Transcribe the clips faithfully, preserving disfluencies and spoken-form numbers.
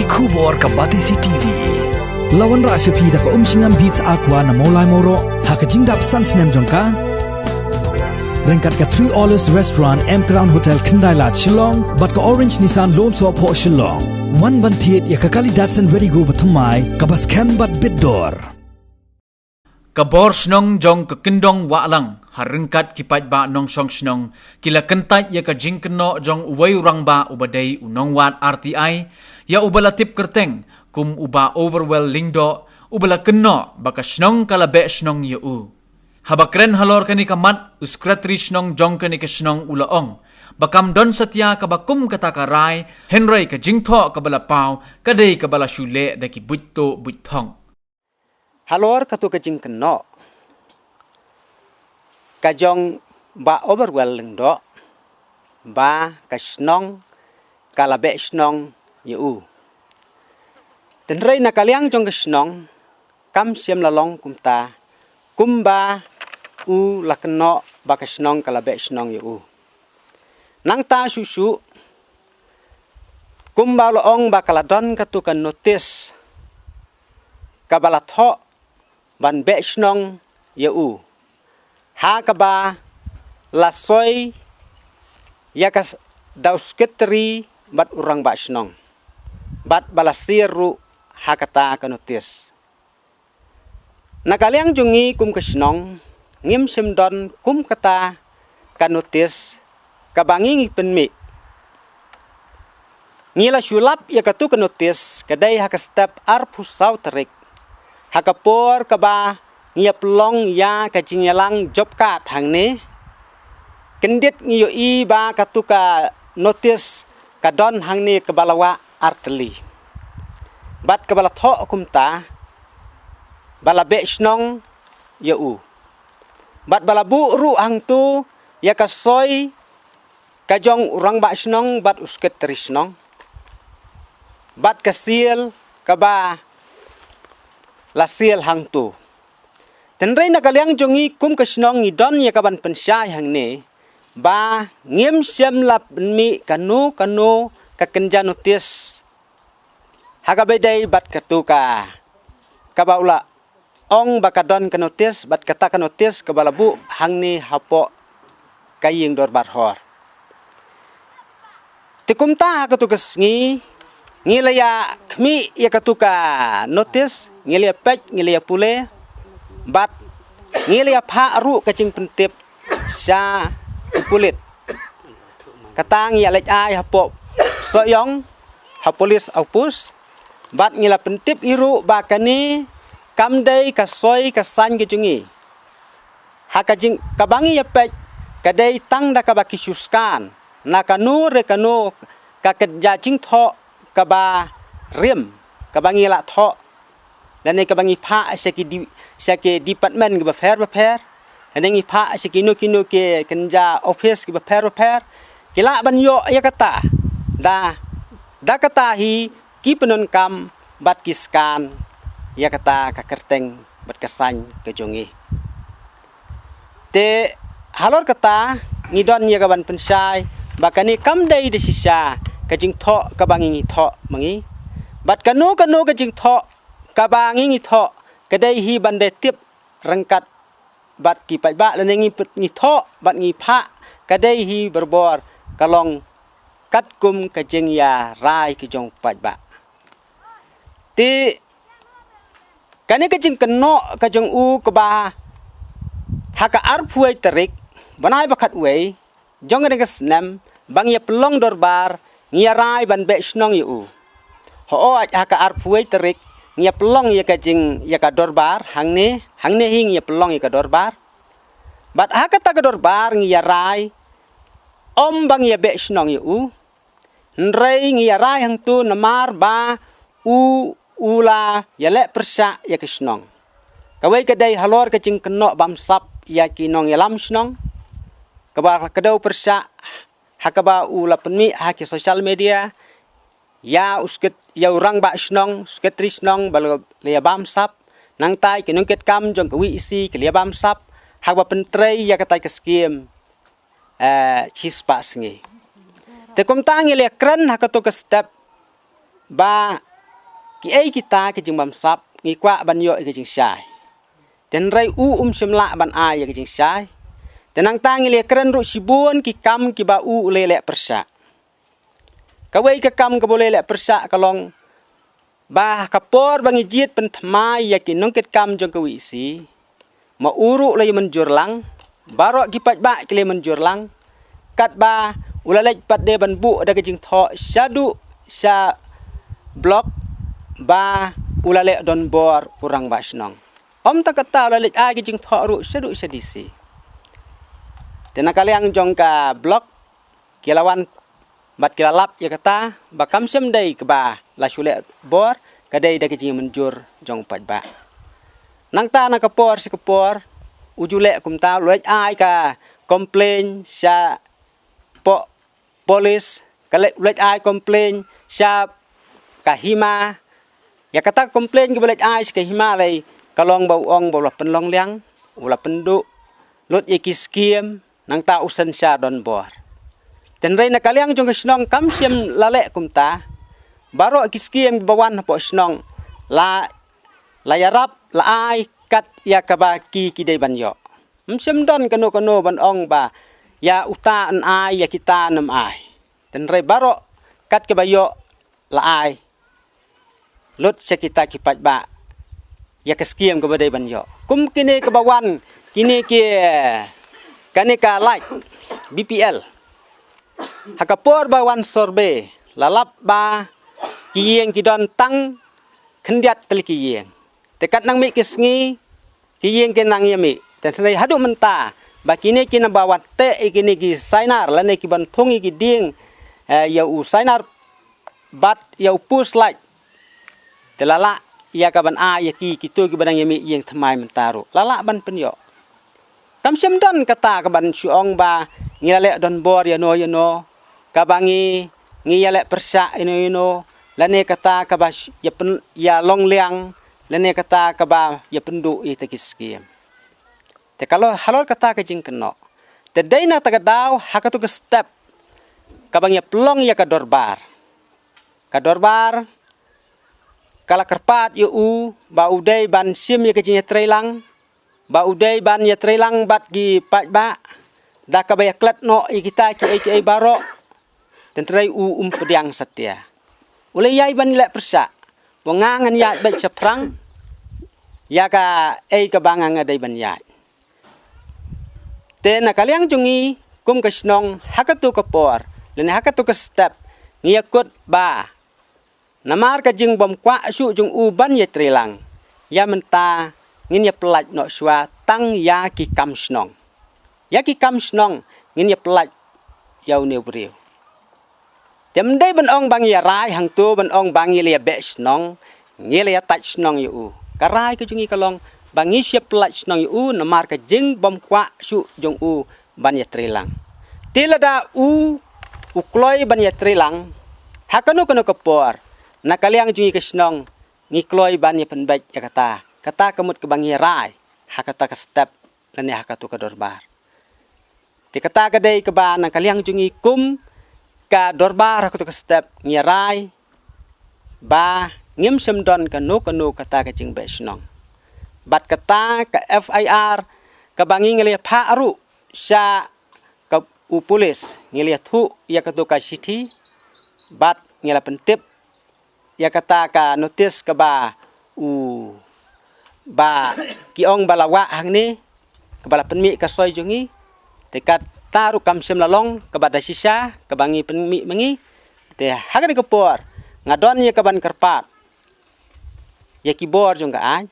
Khubor ka Batesi T V. La wanrah sha phi da ka Umshngam Beats Aqua na Mawlai Mawroh ha ka jingdap san snem jong ka. Ryngkat ka Three Olives Restaurant, M Crown Hotel, Khyndai Lad, Shillong, bad ka Orange Nissan Lum Sohphoh, Shillong. Wan ban thied ïa ka kali Datsun Redi-GO bathymmai kaba skhem bad bit dor. Ka bor shnong jong ka Kyndong Wahlang ha ryngkat ki paidbah nongshong shnong ki la kyntait ïa ka jingkynnoh jong uwei u rangbah uba dei u nongwad R T I ïa uba la tip kyrteng kum u Bah Overwell Lyngdoh, uba la kynnoh ba ka shnong ka la beh shnong ïa u. Haba kren halor kane ka mat, u sekretari shnong jong kane ka shnong u la ong ba kam don satia kaba kum kata ka rai, hynrei ka jingthoh kaba la paw ka dei kaba la shu leh da ki buit tuh buit thong. Halor katu ka jingkynnoh ka jong Bah Overwell Lyngdoh ba ka shnong ka la beh shnong ïa u. Hynrei na ka liang jong ka shnong kam shym la long kumta, kumba u la kynnoh ba ka shnong ka la beh shnong ïa u. Nangta shuh shuh, kumba u la ong ba ka la don katu ka notis kaba la thoh ban beh shnong ïa u, ha kaba la soi ïa ka s-, da u sekretari bad u rangbah shnong, bad ba la sir ruh ha kata ka notis. Na ka liang jong ngi kum ka shnong, ngim shym don kum kata ka notis kaba ngi ngi pynmih. Ngi la shu lap ïa katu ka notis ka dei ha ka step arphew saw tarik, ha ka por kaba ngi ïa pynlong ïa ka jingïalang job card hangne. Kyndit ngi ïohi ba katu ka notis ka don hangne kaba la wah ar tylli. Bad kaba la thoh kumta ba la beh shnong ïa u. Bad ba la buh ruh hangtu ïa ka soi ka jong u rangbah shnong bad u sekretari shnong, bad ka seal kaba la seal hangtu. Hynrei na ka liang jong ngi kum ka shnong ngi don ïa kaban pynshai hangne ba ngim shym la pynmih kano kano ka kynja notis ha kaba ïadei bad katu ka, kaba u la ong ba ka don ka notis, bad kata ka notis kaba la buh hangne hapoh ka ïing dorbar hor. Te kumta ha katu ka sngi ngi la ïa khmih ïa katu ka notis, ngi la ïa peit, ngi la ïa pule, bad ngi la ïa phah ruh ka jingpyntip sha u pulit. Kata ngi ïa leit ai hapoh Sohiong, ha police outpost, bad ngi la pyntip hi ruh ba kane kam dei ka soi ka sain ka jong ngi. Ha ka jing, kaba ngi ïa peit ka dei tang da kaba ki shu scan na kano re kano ka kynja jingthoh kaba rim, kaba ngi la thoh lane kaba ngi phah sha ki di, sha ki department kiba pher ba pher, lane ngi phah sha kino kino ki kynja office kiba pher ba pher, ki lah ban ïoh ïa kata da, da kata hi ki pyndonkam bad ki scan ïa kata ka kyrteng bad ka sain ka jong ngi. Te halor kata ngi don ïa kaban pynshai ba kane kam dei da shisha ka jingthoh kaba ngi ngi thoh ma ngi. Bad kano kano ka jingthoh kaba ngi ngi thoh ka dei hi ban dei tip ryngkat bad ki paidbah, lane ngi pyn-, ngi thoh bad ngi phah ka dei hi barabor ka long katkum ka jingïarai ka jong paidbah. Te kane ka jingkynnoh ka jong u kaba ha ka arphew wei tarik bnai ba khatwei jong kane ka snem ba ngi ïa pynlong dorbar, ngi ïa rai ban beh shnong ïa u. Hooid, ha ka arphew wei tarik ngi ïa pynlong ïa ka jing, ïa ka dorbar hangne, hangne hi ngi ïa pynlong ïa ka dorbar. Bad ha kata ka dorbar ngi ïa rai ym ba ngi ïa beh shnong ïa u. Hynrei ngi ïa rai hangtu namar ba u, u la ïaleh pyrshah ïa ka shnong. Kawei ka dei halor ka jingkynnoh bamsap ïa ki nongïalam shnong, kaba la kdew pyrshah ha kaba u la pynmih ha ki social media ïa u sket, ïa u rangbah shnong, sekretari shnong ba la, la ïa bamsap, nangta ïa ki nongkitkam jong ka V E C ki la ïa bamsap ha kaba pyntrei ïa kata ka skim, eh, shispah sngi. Te kumta ngi la ïa kren ha kato ka step ba Kiei kita ki jingbamsap ngi kwah ban ïoh ïa ki jingshai. Te hynrei u um shym lah ban ai ïa ki jingshai. Te nangta ngi la kren ruh shibun ki kam kiba u la leh pyrshah. Kawei ka kam kaba u la leh pyrshah ka long ba ka por ba ngi jied pynthymmai ïa ki nongkitkam jong ka V E C, ma u ruh la ïa mynjur lang, baroh ki paidbah ki la ïa mynjur lang, katba u la leit pat de ban buh da ka jingthoh shaduh sha block ba u la leh donbor u rangbah shnong. Ym tang kata, u la leit ai ka jingthoh ruh shaduh sha D C. Te na ka liang jong ka block ki la wan bad ki la lap ïa kata ba kam shym dei kaba la shu leh bor, ka dei da ka jingmynjur jong u paidbah. Nangta na ka por sha ka por u ju leh kumta, u leit ai ka complain sha poh police, ka leit, u leit ai complain sha ka hima. Ïa kata ka complain kaba leit ai sha ka hima lei ka long ba u ong ba u la pynlong liang, u la pynduh lut ïa ki skim, nangta u synshar donbor. Te hynrei na ka liang jong ka shnong kam shym la leh kumta. Baroh ki skim ba wan hapoh shnong la, la ïarap, la ai kat ïa kaba ki, ki dei ban ïoh. Ym shym don kano kano ban ong ba ïa uta yn ai, ïa kita nym ai. Te hynrei baroh kat kaba ïoh la ai lut sha kita ki paidbah ïa ka skim kaba dei ban ïoh. Kum kine kaba wan, kine ki, kane ka light B P L. Ha ka por ba wan survey la lap ba ki ïing ki don tang khyndiat tylli ki ïing. Te kat nang mih ki sngi ki ïing ki nang ïa mih. Te hynrei haduh mynta ba kine ki naba wan teh ïa kine ki sainar lane ki ban thung ïa ki dieng, eh, ïa u sainar bad ïa u post light. Te la lah ïa ka ban ai ïa ki, kito kiba dang ïa mih ïing thymmai mynta ruh la lah ban pynïoh. Kam shym don kata ka ban shu ong ba ngi la leh donbor ïano ïano, kaba ngi, ngi ïa leh pyrshah ïano ïano, lane kata kaba sh-, ïa pyn-, ïa long liang, lane kata kaba ïa pynduh ïa kita ki skim. Te ka long halor kata ka jingkynnoh. Te dei na kata ka daw ha katu ka step kaba ngi ïa pynlong ïa ka dorbar. Ka dorbar ka la kyrpad ïa u ba u dei ban shim ïa ka jingïatreilang, ba u dei ban ïatreilang bad ki paidbah da kaba ïa klet noh ïa kita kiei kiei baroh. Te hynrei u um pdiang satia. U la ïai ban leh pyrshah ba nga ngan ïaid beit shaphrang ïa kaei kaba nga nga dei ban ïaid. Te na ka liang jong ngi kum ka shnong ha katu ka por lane ha katu ka step ngi ïa kut ba namar ka jingbymkwah shuh jong u ban ïatreilang, ïa mynta ngin ïa pyllait noh shuwa tang ïa ki kam shnong. Ïa ki kam shnong ngin ïa pyllait ïa une u briew. Te ym dei ban ong ba ngi ïa rai hangto ban ong ba ngi la ïa beh shnong, ngi la ïa tait shnong ïa u. Ka rai ka jong ngi ka long ba ngi shu ïa pyllait shnong ïa u namar ka jingbymkwah shuh jong u ban ïatreilang. Te lada u, u kloi ban ïatreilang ha kano kano ka por, na ka liang jong ngi ka shnong ngi kloi ban ïa pynbeit ïa kata. Kata ka mut kaba ngi rai ha kata ka step lane ha katu ka dorbar. Te kata ka dei kaba na ka liang jong ngi kum ka dorbar ha katu ka step ngi rai ba ngim shym don kano kano kata ka jingbeh shnong. Bad kata ka F I R kaba ngi ngi la ïa phah ruh sha ka u pulis, ngi la ïathuh ïa katu ka shithi bad ngi la pyntip ïa kata ka notis kaba u, ba ki ong ba la wah hangne, kaba la pynmih ka soi jong ngi. Te kata ruh kam shym la long kaba da shisha kaba ngi pynmih ma ngi. Te ha kane ka por nga don ïa ka ban kyrpad ïa ki bor jong ka aiñ,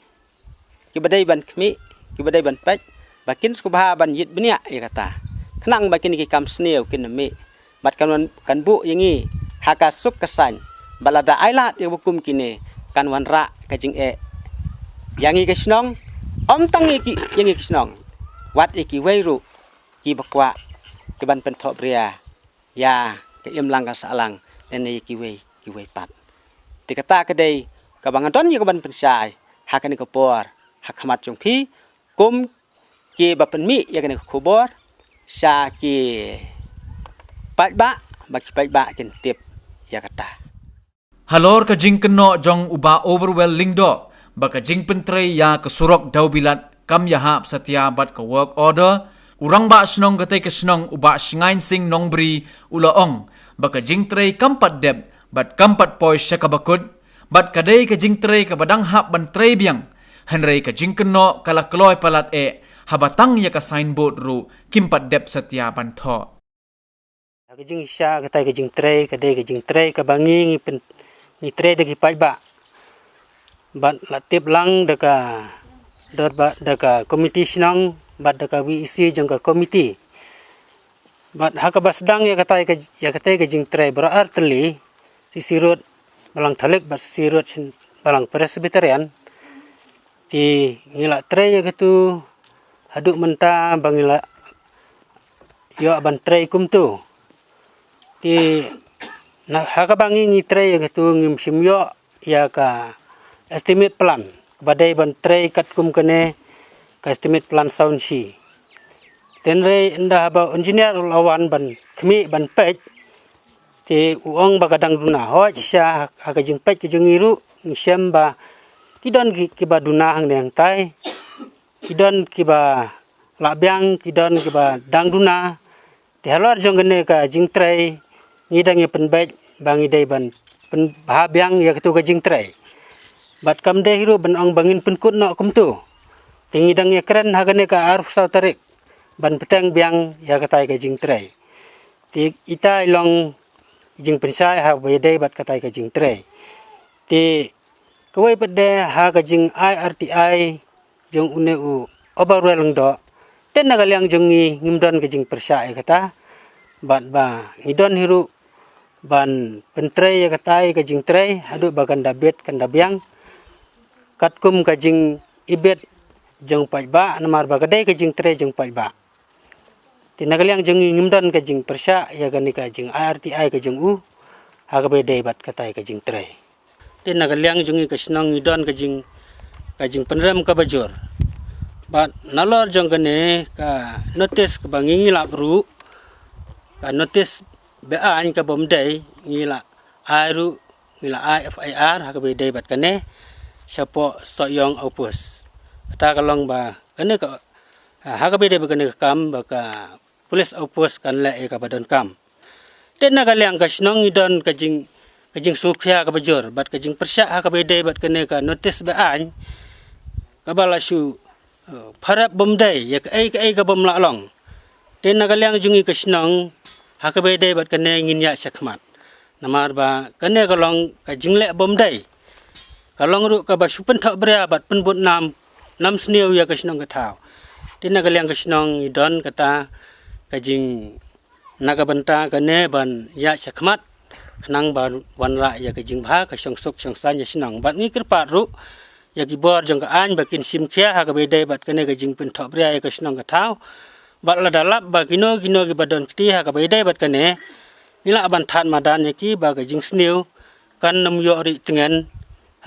kiba dei ban khmih, kiba dei ban peit, ba kin sngewbha ban ïit bniah ïa kata. Khnang ba kine ki kam sniew kin ym mih bad kan wan, kan buh ïa ngi ha ka suk ka saiñ, ba lada ai lad ïa kaba kum kine kan wanrah ka jingeh ïa ngi ka shnong. Ym tang ïa ki, ïa ngi ka shnong, wat ïa kiwei ruh kiba kwah ki ban pynthohbria ïa ka imlang ka sahlang lane ïa kiwei kiwei pat. Te kata ka dei kaba nga don ïa ka ban pynshai ha kane ka por ha khmat jong phi kum kiba pynmih ïa kane ka khubor sha ki paidbah, ba ki paidbah kin tip ïa kata. Halor ka jingkynnoh jong u Bah Overwell Lyngdoh ba ka jingpyntrei ïa ka surok Dewbilat kam ïahap satia bad ka work order, u Rangbah Shnong katei ka shnong u Bah Shngain Sing Nongbri u la ong ba ka jingtrei kam pat dep bad kam pat poi sha kaba kut, bad ka dei ka jingtrei kaba dang hap ban trei biang, hynrei ka jingkynnoh ka la kloi palat eh, haba tang ïa ka signboard ruh kim pat dep satia ban thoh. Ka jingshisha katei ka jingtrei ka dei ka jingtrei kaba ngi ngi pyn-, ngi trei da ki paidbah. Bad la tip lang da ka dorbar, da ka komiti shnong bad da ka V E C jong ka komiti. Bad ha kaba sdang ïa katei ka, ïa katei ka jingtrei baroh ar tylli, C C Road Balang Catholic bad C C Road shin-, Balang Presbyterian. Te ngi la trei ïa katu haduh mynta ba ngi la ïoh ban trei kumtu. Te na ha kaba ngi ngi trei ïa katu ngim shym ïoh ïa ka estimate plan ba dei ban trei katkum kane ka estimate plan sound shi. Hynrei ynda haba engineer u la wan ban khmih ban peit, te u ong ba ka dang duna. Hooid shisha ha ka jingpeit ka jong ngi ruh ngi shem ba ki don ki, kiba duna hangne hangtai, ki don kiba lah biang, ki don kiba dang duna. Te halor jong kane ka jingtrei ngi dang ïa pynbeit ba ngi dei ban pynbha biang ïa katu ka jingtrei. Bad kam dei hi ruh ban ong ba ngin pynkut noh kumtu. Te ngi dang ïa kren ha kane ka arphew saw tarik ban bteng biang ïa katei ka jingtrei. Te ita i long jingpynshai ha ba ïadei bad katei ka jingtrei. Te kawei pat de ha ka jingai R T I jong une u Overwell Lyngdoh. Te na ka liang jong ngi ngim don ka jingpyrshah ïa kata. Bad ba ngi don hi ruh ban pyntrei ïa katei ka jingtrei haduh ba kan da bit kan da biang. Katkum ka jingibit jong paidbah namar ba ka dei ka jingtrei jong paidbah. Te na ka liang jong ngi ngim don ka jingpyrshah ïa kane ka jingai R T I ka jong u ha kaba ïadei bad katei ka jingtrei. Te na ka liang jong ngi ka shnong ngi don ka jing, ka jingpynrem kaba jur. Bad nalor jong kane ka notice kaba ngi ngi lap ruh, ka notice beaiñ kaba ym dei ngi la ai ruh, ngi la ai F I R ha kaba ïadei bad kane shapoh Sohiong Outpost. Kata ka long ba kane ka, ha kaba ïadei bad kane ka kam ba ka police outpost kan leh ïa kaba donkam. Te na ka liang ka shnong ngi don ka jing, ka jingsngewkhia kaba jur bad ka jingpyrshah ha kaba ïadei bad kane ka notice beaiñ kaba la shu, eh, pharep bym dei ïa kaei kaei kaba ym lah long. Te na ka liang jong ngi ka shnong ha kaba ïadei bad kane ngin ïaid shakhmat. Namar ba kane ka long ka jingleh bym dei. Ka long ruh kaba shu pynthohbria bad pynbud nam, nam sniew ïa ka shnong ka thaw. Te na ka liang ka shnong ngi don kata ka jing, na ka bynta kane ban ïaid shakhmat khnang ban wanrah ïa ka jingbha ka shongsuk shongsaiñ ïa shnong. Bad ngi kyrpad ruh ïa ki bor jong ka aiñ ba kin shim khia ha kaba ïadei bad kane ka jingpynthohbria ïa ka shnong ka thaw. Bad lada lap ba kino kino kiba don kti ha kaba ïadei bad kane, ngi lah ban thad madan ïa ki ba ka jingsniew kan ym ïoh ri tngen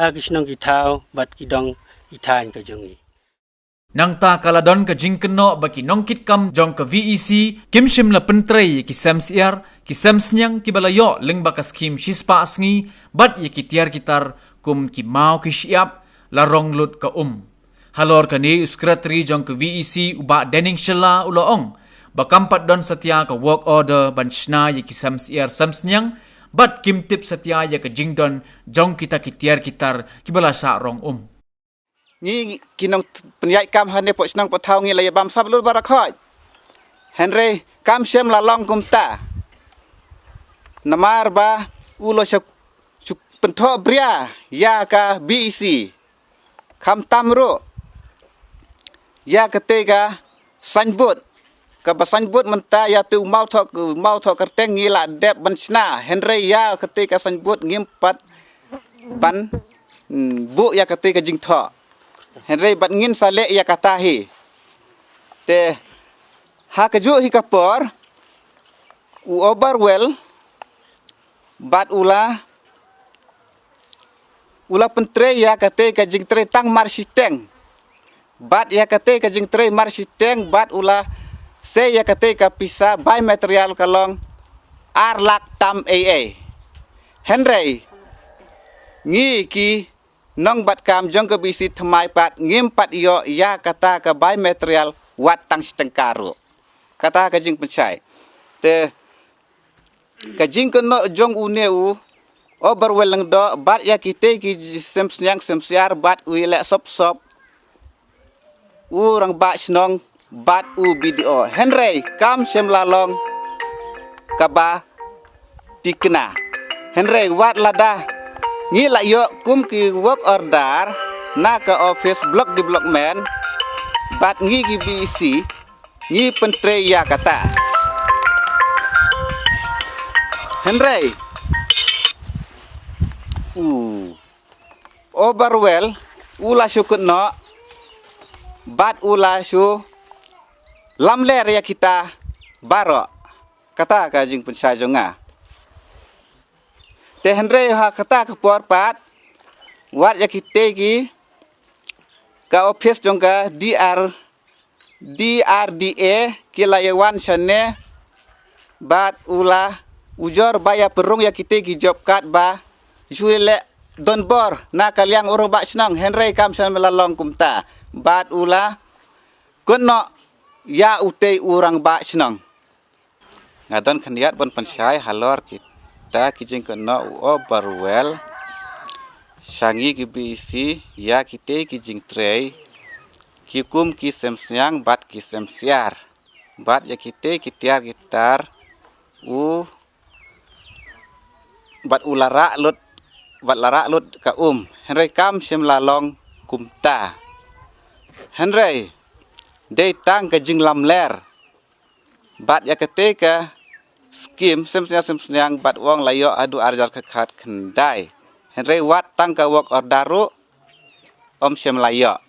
ha ki shnong ki thaw bad ki dong ki thaiñ ka jong ngi. Nangta ka la don ka jingkynnoh ba ki nongkitkam jong ka V E C kim shym la pyntrei ïa ki sem syiar, ki sem sniang kiba la ïoh lyngba ka skhim shispah sngi bad ïa ki tiar ki tar kum ki maw ki shyiap, la rong lut ka um. Halor kane u Secretary jong ka V E C u Bah Dening Shylla u la ong ba kam pat don satia ka work order ban shna ïa ki sem syiar sem sniang, bad kim tip satia ïa ka jingdon jong kita ki tiar ki tar kiba la shah rong um. Ngi ki nongpynïaid kam hangne hapoh shnong hapoh thaw ngi la ïa bam sap lut baroh khoit. Hynrei kam shym la long kumta. Namar ba u la shu, shu pynthohbria ïa ka V E C. Khamtam ruh ïa katei ka signboard, kaba signboard mynta ïa tu mawthoh, mawthoh kyrteng ngi la dep ban shna, hynrei ïa katei ka signboard ngim pat ban, mm, buh ïa katei ka jingthoh. Hynrei bad ngin sa leh ïa kata hi. Te ha kajuh hi ka por u Overwell bad u la, u la pyntrei ïa katei ka jingtrei tang mar shiteng. Bad ïa katei ka jingtrei mar shiteng bad u la sei ïa katei ka pisa bai material ka long ar lak tam ei ei. Hynrei Ngi ki nongbadkam jong ka B C thymmai pat ngim pat ïoh ïa kata ka biomaterial wat tang shi tyngka ruh. Kata ka jingpynshai. Te ka jingkynnoh jong une u Oberwel Lyngdoh bad ïa kitei ki semsniang semsiar bad u ïaleh sop sop u rangbah shnong bad u B D O. Hynrei kam shym la long kaba tikna. Hynrei wat lada ngi la ïoh kum ki work order na ka office block development bad ngi ki B E C ngi pyntrei ïa kata. Hynrei u Oberwel u la shu kynnoh bad u la shu lamler ïa kita baroh. Kata ka jingpynshai jong nga. Te hynrei ha kata ka por pat wat ïa kitei ki ka office jong ka D R D R D A ki la ïa wan shane bad u la ujor ba ïa pynrung ïa kitei ki job card ba shu leh donbor na ka liang u rangbah shnong. Hynrei kam shym la long kumta bad u la kynnoh ïa utei u rangbah shnong. Nga don khyndiat ban pynshai halor kita ki jingkynnoh u Oberwel sha ngi ki B E C ïa kitei ki jingtrei ki kum ki semsniang bad ki semsiar bad ïa kitei ki tiar ki tar u bad u la rah lut bad la rah lut ka um. Hynrei kam shym la long kumta. Hynrei dei tang ka jinglamler bad ïa katei ka skim semsniang semsniang bad u ong la ïoh haduh arjar khatkhyndai. Hynrei wat tang ka work order ruh ym shym la ïoh.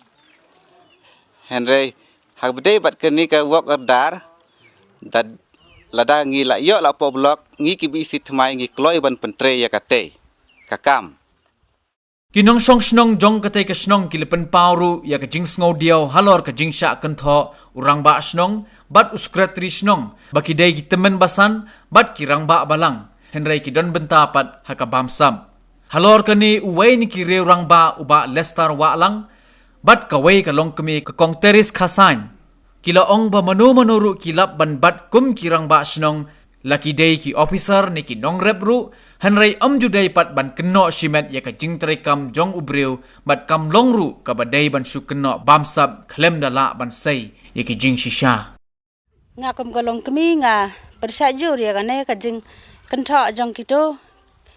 Hynrei haba dei bad kane ka work order da lada ngi la ïoh la poh block ngi ki B E C thymmai ngi kloi ban pyntrei ïa katei ka kam. Ki nongshong shnong jong katei ka shnong ki la pynpaw ruh ïa ka jingsngewdiaw halor ka jingshah kynthoh u rangbah shnong bad u sekretari shnong ba ki dei ki tymmen basan bad ki rangbah balang, hynrei ki don bynta pat ha ka bamsap. Halor kane uwei na ki riew rangbah u Bah Lester Wahlang bad kawei ka longkmie ka Kong Teris Khasain ki la ong ba mano mano ruh ki lap ban bat kum ki rangbah shnong, la ki dei ki officer ne ki nongrep ruh, hynrei ym ju dei pat ban kynnoh shimet ïa ka jingtrei kam jong u briew bad kam long ruh kaba dei ban shu kynnoh bamsap khlem da lah ban sei ïa ki jingshisha. Nga kum ka longkmie nga pyrshah jur ïa kane ka jingkynthoh jong kito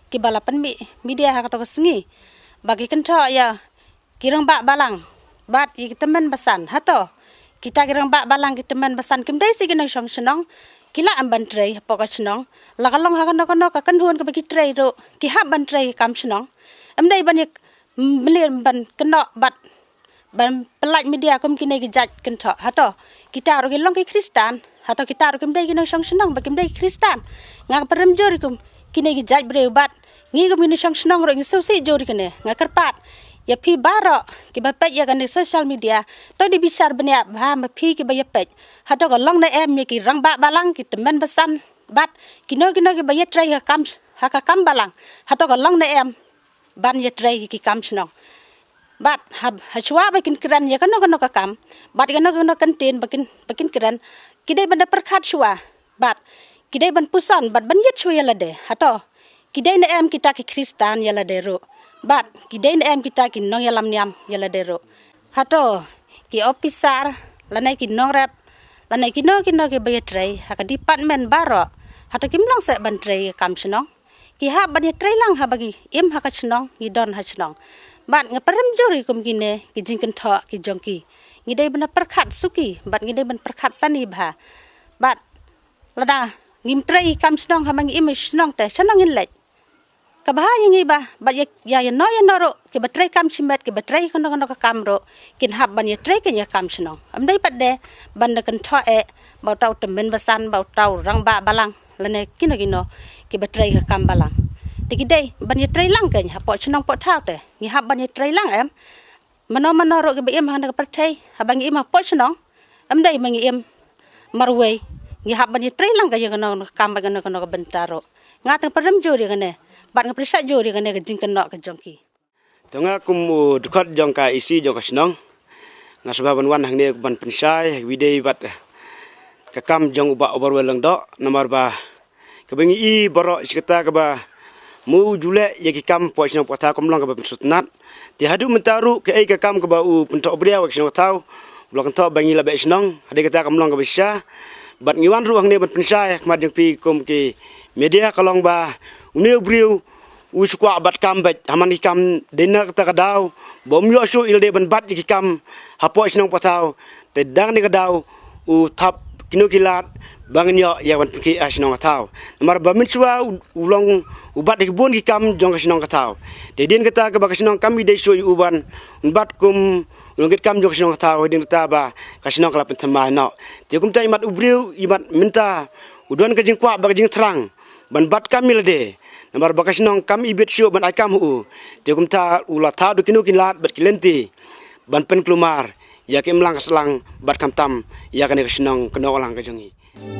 kiba la pynmih media ha kato ka sngi ba ki kynthoh ïa ki rangbah balang bad ïa ki tymmen basan. Hato kita ki rangbah balang ki tymmen basan kim dei shi ki nongshong shnong? Ki lah em ban trei hapoh ka shnong, la ka long ha kano kano ka kynhun kaba ki trei ruh ki hap ban trei kam shnong. Em dei ban ïa mlien ban kynnoh bad ban pyllait media kum kine ki jait kynthoh. Hato kita ruh ki long ki Khristan? Hato kita ruh kim dei ki nongshong shnong ba kim dei ki Khristan? Nga ka pyrem jur kum kine ki jait briew bad ngi kum ki nongshong shnong ruh ngi sngewsih jur ïa kane. Nga kyrpad ïa phi baroh kiba peit ïa kane social media, to dei bishar bniah bha ma phi kiba ïa peit. Hato ka long ne em ïa ki rangbah balang ki tymmen basan bad kino kino kiba ïa trei ha kam, ha ka kam balang? Hato ka long ne em ban ïa trei ki kam shnong? Bad ha, ha shuwa ba kin kren ïa kano kano ka kam bad ïa kano kano ka ktien ba kin, ba kin kren, ki dei ban da pyrkhat shuwa bad ki dei ban puson bad ban ïit shuwa ïa lade. Hato ki dei ne em kita ki Khristan ïa lade ruh bad ki dei ne em kita ki nongïalam niam ïa lade ruh? Hato ki officer lane ki nongrep lane kino kino kiba ïa trei ha ka department baroh, hato kim long seh ban trei kam shnong? Ki hap ban ïa trei lang haba ngi im ha ka shnong, ngi don ha shnong. Bad nga pyrem jur ïa kum kine ki jingkynthoh ki jong ki. Ngi dei ban pyrkhat suki bad ngi dei ban pyrkhat sani bha. Bad lada ngim trei kam shnong haba ngi im ha shnong te shano ngin leit? Kaba ha ïa ngi ba bad ïa, ïa, ïa no ïa no ruh kiba trei kam shimet, kiba trei kano kano ka kam ruh kin hap ban ïa trei kin ïa kam shnong. Em dei pat de ban da kynthoh eh ba uta u tymmen basan, ba uta u rangbah balang lane kino kino kiba trei ka kam balang. Te ki dei ban ïa trei lang kein hapoh shnong poh thaw te. Ngi hap ban ïa trei lang em. Mano mano ruh kiba im ha kane ka pyrthei, haba ngi im hapoh shnong, em dei ma ngi im marwei. Ngi hap ban ïa trei lang ka ïa kano kano ka kam bad kano kano ka bynta ruh. Nga tang pyrem jur ïa kane bad nga pyrshah jur ïa kane ka jingkynnoh ka jong ki. To nga kum u dkhot jong ka EC jong ka shnong, nga sngewbha ban wan hangne ban pynshai ha kaba ïadei bad ka kam jong u Bah Oberwel Lyngdoh, namar ba kaba ngi i baroh shi katta kaba u ju leh ïa ki kam hapoh shnong hapoh thaw kam long kaba pynsngewtynnat. Te haduh mynta ruh kaei ka kam kaba u pynthoh briew ha shnong thaw, u la kynthoh ba ngi la beh shnong, hadien kata kam long kaba shisha. Bad ngi wan ruh hangne ban pynshai ha khmat jong phi kum ki media, ka long ba une u briew u shu kwah bat kam beit, ha man ki kam dei na kata ka daw ba um ïoh shuh ïalade ban bat ïa ki kam hapoh shnong hapoh thaw. Te dang ne ka daw u thap kino ki lad ba ngin ïoh ïa ban pynkhih ha shnong ha thaw. Namar ba mynshuwa u, u long u bat ïa ki bun ki kam jong ka shnong ka thaw. Te hadien kata kaba ka shnong kam i dei shuh ïa u ban bat kum u nongkitkam jong ka shnong ka thaw, hadien kata ba ka shnong ka la pynthymmai noh. Te kumta imat u briew imat mynta u don ka jingkwah bad ka jingthrang ban bat kam ïalade, namar ba ka shnong kam i bit shuh ban ai kam ha u. Te kumta u la thaw da kino ki lad bad ki lynti ban pynkulmar ïa ka imlang ka sahlang bad khamtam ïa kane ka shnong Knohlang ka jong ngi.